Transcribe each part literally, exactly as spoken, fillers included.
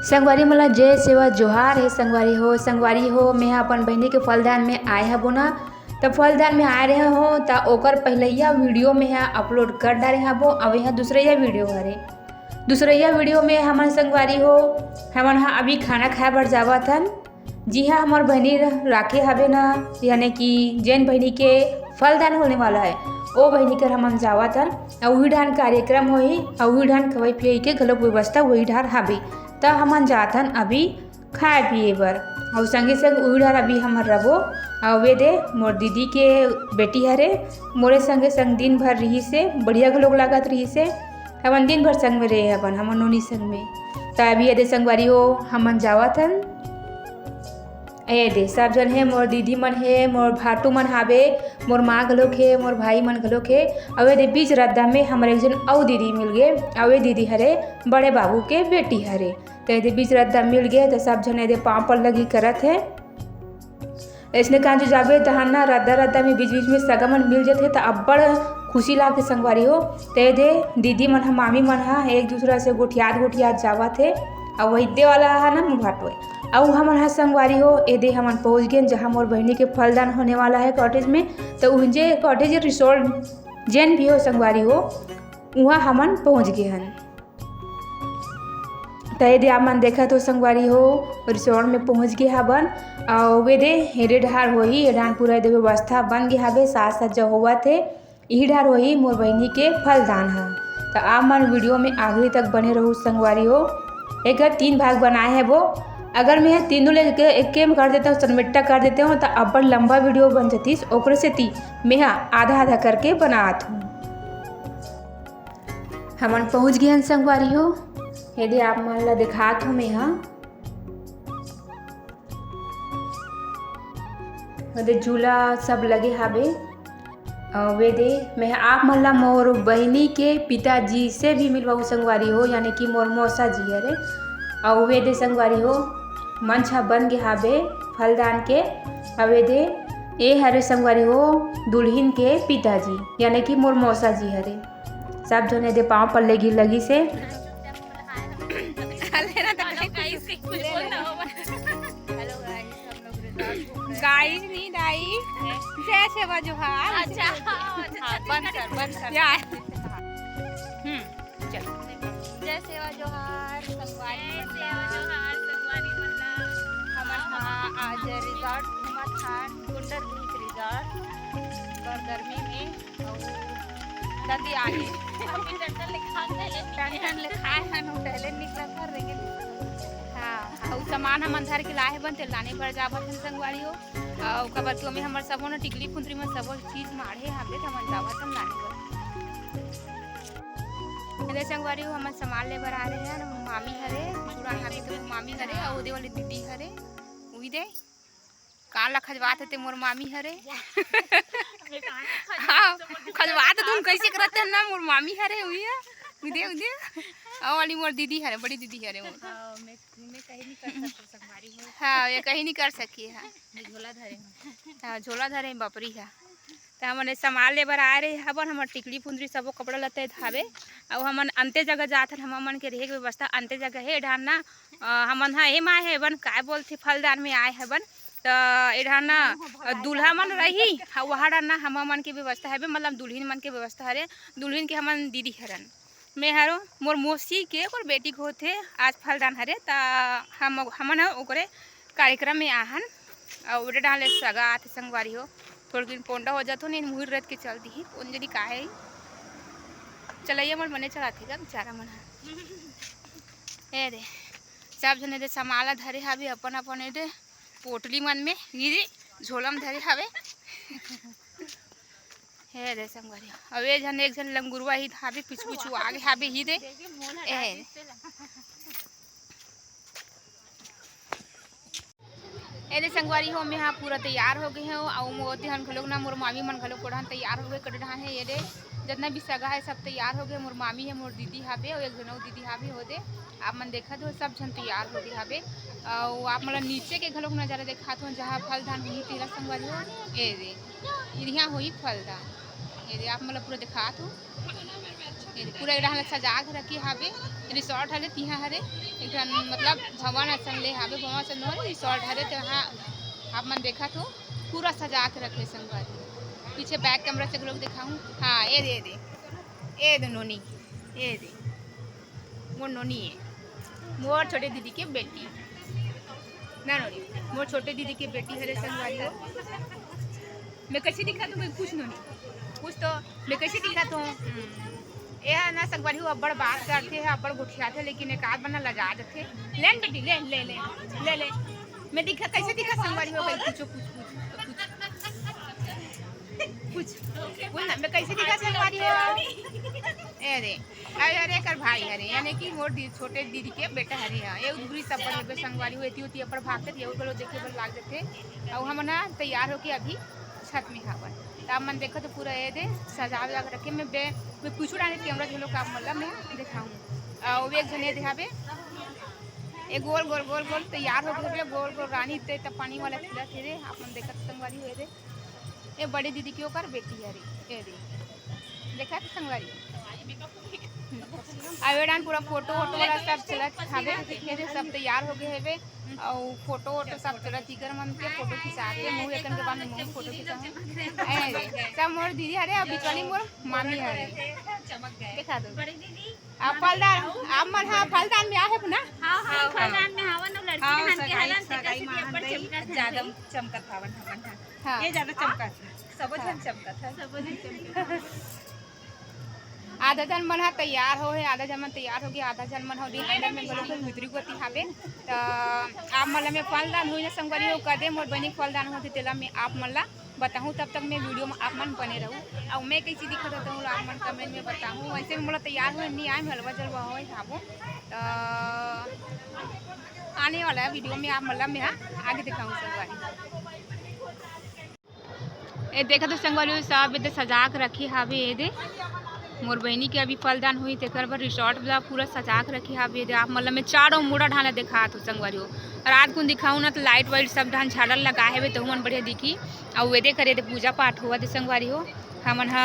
संगवारी मन ला जय सेवा जोहार हे संगवारी हो। संगवारी हो, मैं ह अपन बहिनी के फलदान में आए हबो ना, त फलदान में आए रहे हो त ओकर पहिलैया वीडियो में ह अपलोड कर डारे हबो। अब यह दूसरैया वीडियो हरे। दूसरैया वीडियो में हमन संगवारी हो, हमन ह अभी खाना खाए बर जावत हन। जी हाँ, हमर बहिनी राखे हवे ना, यानी कि जेन बहिनी के फलदान होने वाला है, ओ बहिनी कर हमन जावत हन। अउ उही ढान कार्यक्रम होही, अउ उही ढान खवई पियई के घलोक व्यवस्था उही ढान हवे। त हमन जात हन अभी खाए पिए बर, अउ संगे संग उही ढान अभी हमर रबो। अउ वे दे मोर दीदी के बेटी हरे, मोरे संगे संग दिन भर रहिस हे, बढ़िया घलोक लागत रहिस हे। हमन दिन भर संग में रहे हवन, हमन नोनी संग में। त अभी ये दे संगवारी हो, हमन जावत हन। ए दे, सब झन हे, मोर दीदी मन हे, मोर भाटू मन हावे, मोर माँ घलोक हे, मोर भाई मन घलोक हे। अउ ए दे, बीच रद्दा में हमर एक झन अउ दीदी मिल गे। अउ ए दीदी हरे बड़े बाबू के बेटी हरे। त ए दे, बीच रद्दा मिल गे, त सब झन ए दे, पाँव पल्लगी करत हे। अइसने कहाँ जो जाबे, तहाँ ना रद्दा रद्दा में, बीच बीच में सगा मन मिल जथे, त अब्बड़ खुशी लागथे संगवारी हो। त ए दे, दीदी मन ह, मामी मन ह एक दूसरा से गोठियात गोठियात जावत हे। अउ वही दे वाला ह ना, मुभाटो हे। अउ हमन ह संगवारी हो, ए दे हमन पहुँच गेन, जहाँ मोर बहिनी के फलदान होने वाला है कॉटेज में। त उहें जे कॉटेज रिसोर्ट जेन भी हो संगवारी हो, उहाँ हमन पहुँच गे हन। त ए दे आप मन देखत हो संगवारी हो, रिसोर्ट में पहुँच गे हवन। अउ वे दे हेरे डहार होही, ए डान पूरा ए दे व्यवस्था बन गे हवे, साज सज्जा होवत हे। इही डहार होही मोर बहिनी के फलदान ह। त आप मन वीडियो में आखिरी तक बने रहू संगवारी हो। एकर तीन भाग बनाए हे वो। अगर मैं तीनों ले के एके में कर देते हो, सनमेट्टा कर देते हो, त अब्बड़ लंबा वीडियो बन जतिस, ओकरे सेती मैं ह आधा आधा करके बनात हूँ। हमन पहुँच गे हन संगवारी हो। ए दे आप मन ला देखात हूँ मैं ह। ए दे झूला सब लगे हाबे। अउ ए दे मैं आप मन ला मोर बहिनी के पिताजी से भी मिलवाऊ संगवारी हो, यानी कि मोर मौसा जी हरे। अउ ए दे संगवारी हो, मंच ह बन गे हाबे फलदान के। अउ ए दे, ए हरे संगवारी हो, दुल्हिन के पिताजी, यानी कि मोर मौसा जी हरे। सब झन ए दे पाँव पल्ले गिर लगिस हे। हेलो गाइस, हम लोग रिजॉर्ट घूम रहे हैं। गाइस नहीं दाई, जय सेवा जोहार। अच्छा, हाँ, अच्छा, हाँ, बंद कर, बंद कर। या। हम्म, चलो। जय सेवा जोहार, संगवारी मन ला। जोहार, संगवारी मन ला। हमन हा आज रिजॉर्ट घूमत हन, कुंडर बीच रिजॉर्ट, पर गर्मी में अउ दंदी आगे। अभी टंटन ले खान पहले टंटन ले खाए हन, वो पहले निकला था, रेंगे निकला। हाँ, अउ सामान हमन धर के लाए हन, तेल लाने बर जावत हन संगवारी हो। अउ काबर कि ओमे हमर सबो न टिकली फुंदरी मन सबो चीज माढ़े हाबे, त हमन जावत हन लाने बर। अरे संगवारी हो, हमन सामान ले बर आ रहे हन, मामी हरे, जुड़ान हाबे तो मामी हरे, अउ ओदे वाली दीदी हरे, उही दे। कान ला खजवात हे ते मोर मामी हरे। मैं कहाँ से खजवात हाँ, हूँ? खजवात तुम कैसे करते हैं ना, मोर मामी हरे हुई है। उदे, उदे। ओ वाली मोर दीदी हरे, बड़ी दीदी हरे मोर। हाँ, मैं, मैं कहीं नहीं कर सकता संगवारी हो। हाँ, ये कहीं नहीं कर सकी है। मैं झोला धरे हूँ। हाँ, झोला धरे हैं, बापरी है। त हमन ए सामान ले बर आए रहे हवन, हमर टिकली फुंदरी सबो कपड़ा लत्ता धावे। अउ हमन अंते जगह जात हन, हमन के रहे के व्यवस्था अंते जगह हे। ए डार ना, अ, हमन ह एम आए हवन, काय बोलथे, फलदान में आए हवन। त ए डार ना, अ, दूल्हा मन रही, ह, वहा डार ना हमन के व्यवस्था हवे, मतलब दुल्हिन मन के व्यवस्था हरे। दुल्हिन के हमन दीदी हरन। मैं हरो, मोर मौसी के ओकर बेटी के होथे, आज फलदान हरे, त हम, हमन ह ओकरे कार्यक्रम में आहन। अउ ओडे डाले सगा आथे संगवारी हो, थोड़किन पोंडा हो जाथो, नहीं मुहिर रथ के चल दिही, कोन जनी काहे। चलैया मन बने चलाथे गा बेचारा मन ह। ए दे, सब झने दे समाला धरे हाबे अपन अपन, ए दे पोटली मन में, ये दे झोला में धरे हाबे। हे रे संगवारी, अब ए झन एक झन लंगुरवा ही हाबे, पिछु पिछु आगे हाबे ही दे। ए। ए दे संगवारी हो, मैं हा पूरा तैयार हो गए हूँ। अउ मोती हन घलोक ना, मोर मामी मन घलोक कोढ़न तैयार हो गए, कटे ढान है। ये दे, जितना भी सगा है, सब तैयार हो गए। मोर मामी है, मोर दीदी हाबे, अउ एक झन अउ दीदी हाबे, हो दे। आप मन देखत हो, सब झन तैयार हो गए हाबे। अउ आप मन ला नीचे के घलोक नजारा देखात हो, जहाँ फलदान होही तेला संगवारी हो। ए दे, इहाँ होही फलदान। ए दे, आप मन ला पूरा देखात हो। पूरा एक डहर सजा के रखे हावे। रिसोर्ट हरे, तिहा हरे एक ठन, मतलब भवन असन ले हावे, भवन असन नोहे, रिसोर्ट हरे। तो हाँ, आप मन देखत हो, पूरा सजा के रखे संगवारी। पीछे बैक कैमरा से लोग दिखाऊँ। हाँ, ये दे, ये दे, ये दे नोनी, ये दे मोर नोनी है, मोर छोटे दीदी के बेटी ना नोनी, मोर छोटे दीदी के बेटी हरे संगवारी हो। मैं कैसे दिखा दूँ भाई? पूछ नोनी, पूछ तो, मैं कैसे दिखा दूँ? ये है ना संगवारी हो, अब्बड़ बात करथे, अब्बड़ गोठियाथे, लेकिन एक आध बार ना लजा जथे। ले न बेटी, ले, ले, ले, ले, ले। मैं दिखा, कैसे दिखा संगवारी हो? भाई पूछो, पूछ, पूछ, पूछ। पूछ, बोल ना, मैं कैसे दिखा संगवारी हो? ए रे, अरे, अरे, एकर भाई हरे, यानी कि मोर दी-, छोटे दीदी के बेटा हरे। हाँ, ये उदगुरी सब पर एबे संगवारी हो, एती ओती अपन भागत, ये घलो देखे बर लाग जथे। अउ हमन ह तैयार होके अभी छत में हावन। त आप मन देखो तो पूरा ये दे सजा वजा के रखे। मैं बे-, मैं पीछू डाले कैमरा घलो का मतलब मैं दिखाऊँ। अउ एक झन ये दे हावे, ये गोल गोल गोल गोल तैयार हो गए, गोल गोल रानी ते त पानी वाला खिला थे रे। आप मन देखत संगवारी हो ये दे, ये बड़ी दीदी के ओकर बेटी हरे, ये दे। देखा थे संगवारी? अउ एडान पूरा फोटो वोटो वाला सब चलत हावे। ये दे सब तैयार हो गए हेबे, अउ फोटो वोटो सब चलत, इकर मन के फोटो खिंचा के मुँह एकन के बाद में मुँह फोटो खिंचा है। ए रे, सब मोर दीदी हरे, अउ बीच वाली मोर मामी हरे। देखा दो। बड़ी दीदी। आप फलदान, आप मन हा फलदान में आहे ना? हाँ, हाँ, हाँ, फलदान में हावन, अउ लड़की हाँ, हन के सगाई, हलन, तेकर सगाई सेती मा अब्बड़ हन चमकत हन ज्यादा भाई। चमकत हावन हमन हा। हाँ। ये ज्यादा चमकत है, सबो झन हाँ। चमकत है। सबो झन चमकत है। आधा झन मन हा तैयार हो हे, आधा झन मन तैयार हो गए, आधा झन मन हा ओदे अंदर में घलो कोई भीतरी कोती हावे। त आप मन ला मैं फलदान होई ना संगवारी हो, कदे मोर बहिनी फलदान होथे, तेला मैं आप मन ला बताहूँ। तब तक मैं वीडियो में आप मन बने रहू। अउ मैं कैसी दिखत हों, आप मन कमेंट में बताहूँ। वैसे भी मोला तैयार होए नहीं आए, मैं हलवा जलवा होए खाबो। त आने वाला है वीडियो में आप मन ला मैं आगे दिखाऊँ संगवारी। ए देखत हो संगवारी हो, सब एदे सजा के रखे हावे। एदे मोर बहिनी के अभी फलदान होई, तेकर बर रिसोर्ट ला पूरा सजा के रखे हावे। एदे आप मन ला मैं चारों मुड़ा ढाला देखात हो संगवारी हो। रात कुन दिखाऊँ ना तो लाइट वाइट सब ढान झालर लगा हेवे, तहू मन बढ़िया दिखी। अउ एदे करे एदे पूजा पाठ होवत हे संगवारी हो। हमन ह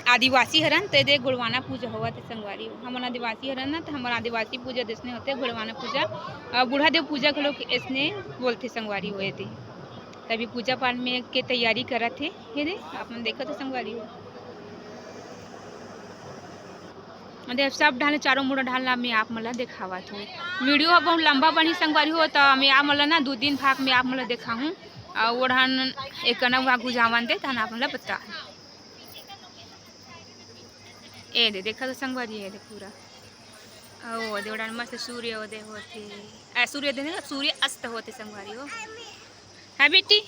आदिवासी हरन, तो एदे गुड़वाना पूजा होवत हे संगवारी हो। हमन आदिवासी हरन ना, तो हमर आदिवासी पूजा जैसने होथे, गुड़वाना पूजा। अउ बूढ़ा देव पूजा घलो अइसने बोलथे संगवारी हो एदे। तभी पूजा पाठ में के तैयारी करत हे। ये दे, आप मन देखत हो संगवारी हो। अरे, अब सब ढाल, चारों मुड़ा ढाल ला मैं आप मन ला देखावत हूँ। वीडियो ह बहुत लंबा बनही संगवारी हो, त मैं आप मन ला ना दू तीन भाग में आप मन ला देखाहूँ। अउ वो ढान एक कना वहाँ गुजावन दे, तहन आप मन ला बता। ए दे, देखा तो संगवारी, ये दे पूरा। ओ दे, ओडान मस्त सूर्य उदय होथे। आ, सूर्य दे, सूर्य अस्त होथे संगवारी हो। हाँ बेटी,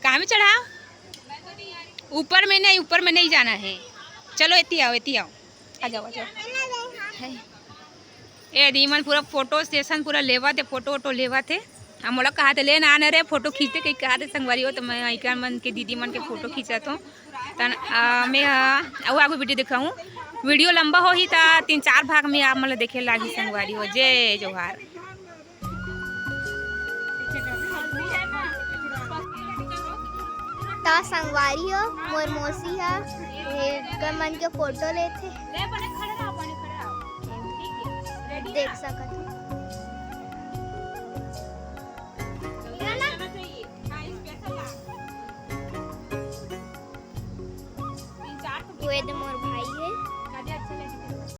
कहाँ में चढ़ाओ? ऊपर में नहीं, ऊपर में नहीं जाना है। चलो, एती आओ, एती आओ, आ जाओ, आ जाओ। है। ए दी मन पूरा फोटो सेशन पूरा लेवत हे, फोटो वोटो लेवत हे। आ मोला कहा थे, "ले ना आना रे, फोटो खींचते," कहीं कहा थे संगवारी हो, तो मैं इकर मन के दीदी मन के फोटो खींचत हूँ। तन, आ, मैं, आ, अउ आगू वीडियो दिखाऊँ। वीडियो लंबा होही त तीन चार भाग में आप मन ला देखे लागी संगवारी हो। जय जोहार। त संगवारी हो, मोर मौसी ह एकर मन के फोटो लेथे, देख सकत हो।